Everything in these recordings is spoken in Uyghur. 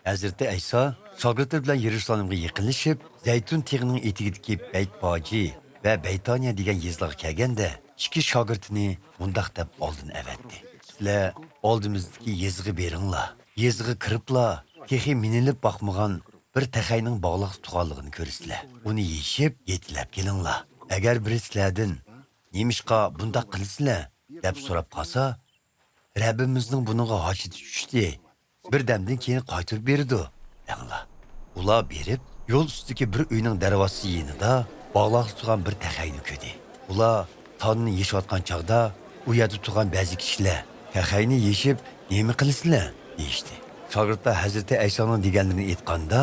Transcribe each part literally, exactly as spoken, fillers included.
ھەزرىتى ئەيسا شاگىرتلىرى بىلەن يېرۇسالېمغا يېقىنلىشىپ، زەيتۇن تېغىنىڭ ئېتىكىدىكى بەيتپاجى ۋە بەيتانىيە دېگەن يېزىلارغا كەلگەندە، ئىككى شاگىرتىنى مۇنداق دەپ ئالدىن ئەۋەتتى: سىلەر ئالدىمىزدىكى يېزىغا بېرىڭلار. يېزىغا كىرىپلا، تېخى مىنىلىپ باقمىغان بىر تەخەينىڭ باغلاقتا تۇرغانلىقىنى كۆرىسىلەر. ئۇنى يېشىپ، يېتىلەپ كېلىڭلار. ئەگەر بىرى سىلەردىن، «نېمىشقا بۇنداق قىلىسىلەر؟» دەپ سوراپ قالسا، «رەببىمىزنىڭ بۇنىڭغا ھاجىتى چۈشتى، بىر دەمدىن كېيىن قايتۇرۇپ بېرىدۇ» دەڭلار. ئۇلار بېرىپ، يول ئۈستىدىكى بىر ئۆينىڭ دەرۋازىسى يېنىدا باغلاقتا تۇرغان بىر تەخەينى كۆردى. ئۇلار تانىنى يېشىۋاتقان چاغدا، ئۇ يەردە تۇرغان بەزى كىشىلەر، «تەخەينى يېشىپ نېمە قىلىسىلەر؟» دېيىشتى. شاگىرتلار ھەزرىتى ئەيسانىڭ دېگەنلىرىنى ئېيتقاندا،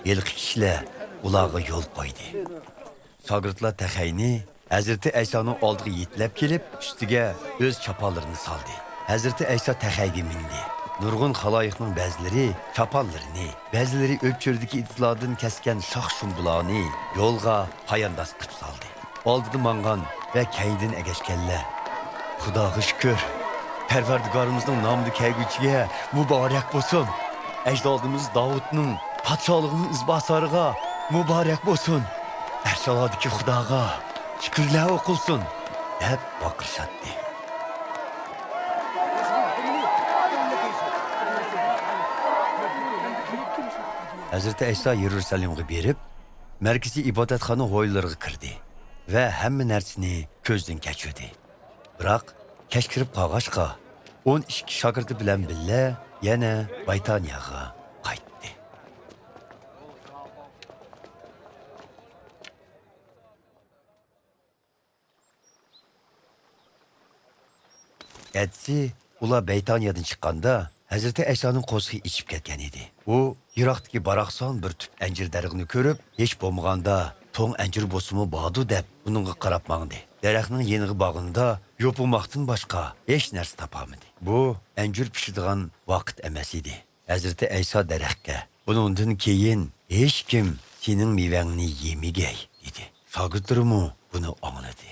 ھېلىقى كىشىلەر ئۇلارغا يول قويدى. شاگىرتلار تەخەينى ھەزرىتى ئەيسانىڭ ئالدىغا يېتىلەپ كېلىپ، ئۈستىگە ئۆز چاپانلىرىنى سالدى. ھەزرىتى ئەيسا تەخەيگە مىندى. نۇرغۇن خالايىقنىڭ بەزىلىرى چاپانلىرىنى، بەزىلىرى ئۆپچۆرىدىكى ئېتىزلاردىن كەسكەن شاخ-شۇمبىلارنى يولغا پايانداز قىلىپ سالدى. ئالدىدا ماڭغان ۋە كەينىدىن ئەگەشكەنلەر، «خۇداغا شۈكۈر! پەرۋەردىگارىمىزنىڭ نامىدا كەلگۈچىگە مۇبارەك بولسۇن! ئەجدادىمىز داۋۇتنىڭ پادىشاھلىقىنىڭ ئىزباسارىغا مۇبارەك بولسۇن! ئەرشئالاھدىكى خۇداغا شۈكۈرلەر ئوقۇلسۇن!» دەپ ۋارقىرىشاتتى. ھەزرىتى ئەيسا يېرۇسالېمغا بېرىپ، مەركىزىي ئىبادەتخانا ھويلىلىرىغا كىردى ۋە ھەممە نەرسىنى كۆزدىن كەچۈردى. بىراق، كەچ كىرىپ قالغاچقا، ئون ئىككى شاگىرتى بىلەن بىللە يەنە بايتانىياغا قايتتى. ئەتىسى ئۇلار بەيتانىيەدىن چىققاندا، ھەزرىتى ئەيسانىڭ قورسىقى ئېچىپ كەتكەن ئىدى. ئۇ يىراقتىكى باراقسان بىر تۈپ ئەنجۈر دەرىخىنى كۆرۈپ، ھېچ بولمىغاندا توڭ ئەنجۈر بولسىمۇ باردۇ دەپ، ئۇنىڭغا قاراپ ماڭدى. دەرەخنىڭ يېنىغا بارغىنىدا يوپۇرماقتىن باشقا ھېچ نەرسە تاپالمىدى. بۇ ئەنجۈر پىشىدىغان ۋاقىت ئەمەس ئىدى. ھەزرىتى ئەيسا دەرەخكە، «بۇنىڭدىن كېيىن ھېچكىم سېنىڭ مېۋەڭنى يېمىگەي» دېدى. شاگىرتلىرىمۇ بۇنى ئاڭلىدى.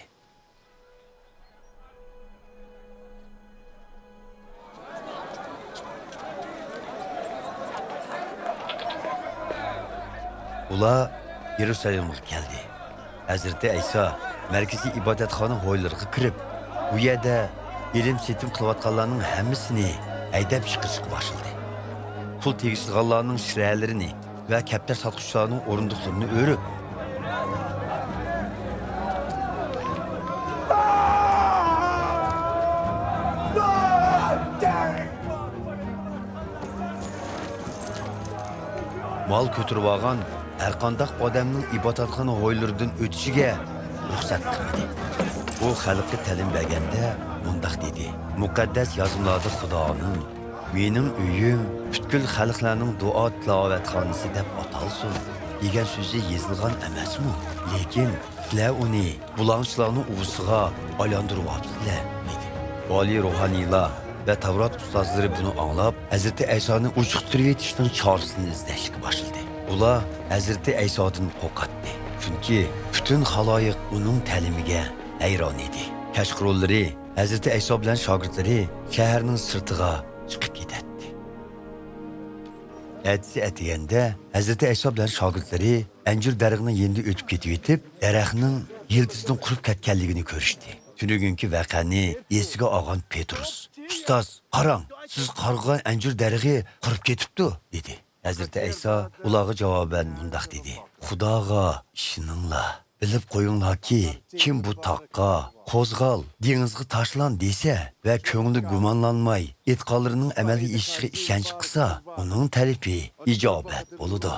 ئۇلار يېرۇسالېمغا كەلدى. ھەزرىتى ئەيسا مەركىزىي ئىبادەتخانا ھويلىرىغا كىرىپ، ئۇ يەردە ئېلىم-سېتىم قىلىۋاتقانلارنىڭ ھەممىسىنى ھەيدەپ چىقىرىشقا باشلىدى. پۇل تېگىشىدىغانلارنىڭ شىرەلىرىنى ۋە كەپتەر ساتقۇچىلارنىڭ ئورۇندۇقلىرىنى ئۆرۈپ، مال كۆتۈرۈۋالغان ھەرقانداق ئادەمنىڭ ئىبادەتخانا ھويلىرىدىن ئۆتۈشىگە رۇخسەت قىلمىدى. ئۇ خەلققە تەلىم بەرگەندە مۇنداق دېدى: «مۇقەددەس يازمىلاردا خۇدانىڭ، 'مېنىڭ ئۆيۈم پۈتكۈل خەلقلەرنىڭ دۇئا تىلاۋەتخانىسى دەپ ئاتالسۇن' دېگەن سۆزى يېزىلغان ئەمەسمۇ؟ لېكىن سىلەر ئۇنى بۇلاڭچىلارنىڭ ئۇۋىسىغا ئايلاندۇرۇۋاپسىلەر» دېدى. ئالىي روھانىيلار ۋە تەۋرات ئۇستازلىرى بۇنى ئاڭلاپ، ھەزرىتى ئەيسانى ئۇجۇقتۇرۇۋېتىشنىڭ چارىسىنى ئىزدەشكە باشلىدى. ئۇلار ھەزرىتى ئەيسادىن قورقاتتى، چۈنكى پۈتۈن خالايىق ئۇنىڭ تەلىمىگە ھەيران ئىدى. كەچقۇرۇنلىرى ھەزرىتى ئەيسا بىلەن شاگىرتلىرى شەھەرنىڭ سىرتىغا چىقىپ كېتەتتى. ئەتىسى ئەتىگەندە ھەزرىتى ئەيسا بىلەن شاگىرتلىرى ئەنجۈر دەرىخىنىڭ يېنىدا ئۆتۈپ كېتىۋېتىپ، دەرەخنىڭ يىلتىزىنىڭ قۇرۇپ كەتكەنلىكىنى كۆرۈشتى. تۈنۈگۈنكى ۋەقەنى ئېسىگە ئالغان پېتروس، «ئۇستاز، قاراڭ، سىز قارغىغان ئەنجۈر دەرىخى قۇرۇپ كېتىپتۇ» دېدى. ھەزرىتى ئەيسا ئۇلارغا جاۋابەن مۇنداق دېدى: «خۇداغا ئىشىنىڭلار. بىلىپ قويۇڭلاركى، كىم بۇ تاغقا، 'قوزغال، دېڭىزغا تاشلان' دېسە ۋە كۆڭلى گۇمانلانماي، ئېيتقانلىرىنىڭ ئەمەلگە ئېشىشىغا ئىشەنچ قىلسا، ئۇنىڭ تەلىپى ئىجابەت بولىدۇ.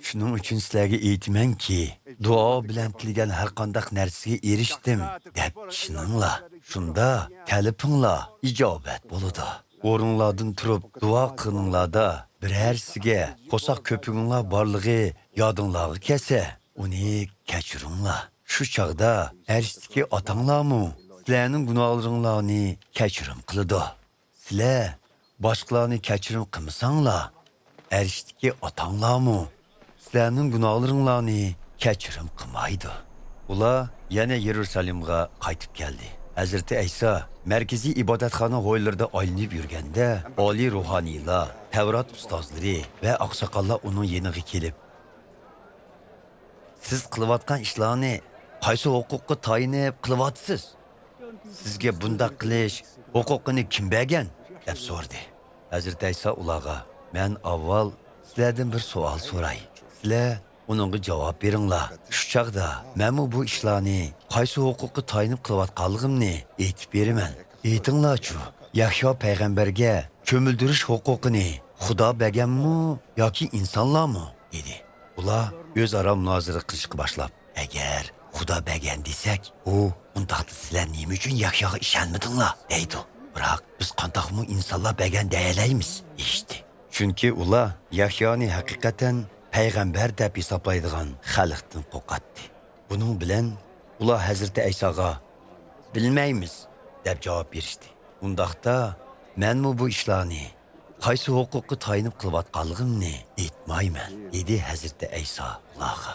شۇنىڭ ئۈچۈن سىلەرگە ئېيتىمەنكى، دۇئا بىلەن تىلىگەن ھەرقانداق نەرسىگە ئېرىشتىم دەپ ئىشىنىڭلار. شۇندا تەلىپىڭلار ئىجابەت بولىدۇ. ئورنۇڭلاردىن تۇرۇپ دۇئا قىلغىنىڭلاردا، بىرەرسىگە قورساق كۆپۈكۈڭلار بارلىقى يادىڭلارغا كەلسە، ئۇنى كەچۈرۈڭلار. شۇ چاغدا ئەرشتىكى ئاتاڭلارمۇ سىلەرنىڭ گۇناھلىرىڭلارنى كەچۈرۈم قىلىدۇ. سىلەر باشقىلارنى كەچۈرۈم قىلمىساڭلار، ئەرشتىكى ئاتاڭلارمۇ سىلەرنىڭ گۇناھلىرىڭلارنى كەچۈرۈم قىلمايدۇ.» ئۇلار يەنە يېرۇسالېمغا قايتىپ كەلدى. ھەزرىتى ئەيسا مەركىزىي ئىبادەتخانا ھويلىرىدا ئايلىنىپ يۈرگەندە، ئالىي روھانىيلار، تەۋرات ئۇستازلىرى ۋە ئاقساقاللار ئۇنىڭ يېنىغا كېلىپ، «سىز قىلىۋاتقان ئىشلارنى قايسى ھوقۇققا تايىنىپ قىلىۋاتىسىز؟ سىزگە بۇنداق قىلىش ھوقۇقىنى كىم بەرگەن؟» دەپ سورىدى. ھەزرىتى ئەيسا ئۇلارغا، «مەن ئاۋۋال سىلەردىن بىر سوئال سوراي. سىلەر ئۇنىڭغا جاۋاب بېرىڭلار. شۇ چاغدا مەنمۇ بۇ ئىشلارنى قايسى ھوقۇققا تايىنىپ قىلىۋاتقانلىقىمنى ئېيتىپ بېرىمەن. ئېيتىڭلارچۇ، يەھيا پەيغەمبەرگە چۆمۈلدۈرۈش ھوقۇقىنى خۇدا بەرگەنمۇ ياكى ئىنسانلارمۇ؟» دېدى. ئۇلار ئۆزئارا مۇنازىرە قىلىشقا باشلاپ، «ئەگەر خۇدا بەرگەن دېسەك، ئۇ، ئۇنداقتا سىلەر نېمە ئۈچۈن يەھياغا ئىشەنمىدىڭلار؟» دەيدۇ. «بىراق بىز قانداقمۇ ئىنسانلار بەرگەن دېيەلەيمىز؟» دېيىشتى. چۈنكى ئۇلار يەھيانى ھەقىقەتەن پەيغەمبەر دەپ ھېسابلايدىغان خەلقتىن قورقاتتى. بۇنىڭ بىلەن ئۇلار ھەزرىتى ئەيساغا، «بىلمەيمىز» دەپ جاۋاب بېرىشتى. «ئۇنداقتا مەنمۇ بۇ ئىشلارنى قايسى ھوقۇققا تايىنىپ قىلىۋاتقانلىقىمنى ئېيتمايمەن» دېدى ھەزرىتى ئەيسا ئۇلارغا.